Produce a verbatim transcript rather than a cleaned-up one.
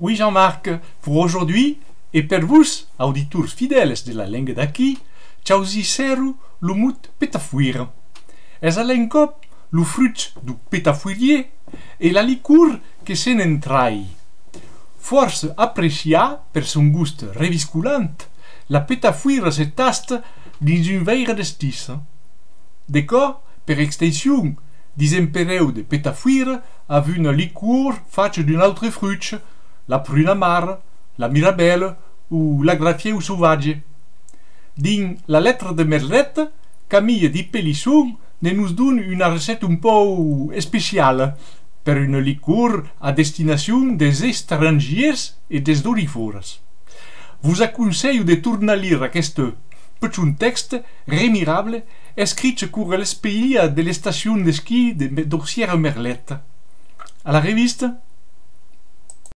Oui, Jean-Marc, pour aujourd'hui, e per vos, auditors fidèles de La Lenga d'Aquí, chausissèro lo mot petafuira. Es a l'encòp lo fruch dau petafuirier e la licor que se ne'n trai. Fòrça apreciaa per son gost reviscolant, la petafuira se tasta dins un veire d'estissa. De còps, per extension, disèm pereu de petafuira a una licor facha d'un autre fruch, la pruna mara, la mirabèla o l'agrafieu sauvatge. Dins La letra de Merleta, Camille Di Pelisson ne nos dona una recèpta un pauc especiala per una licor a destinacion des estrangiers e des dorifòras. Vos aconselho de tornar lire aqueste pichon tèxte remirable escrich quora l'espelia de l'estacion d'esquí de Me-, Dorsièra Merleta. A la revista!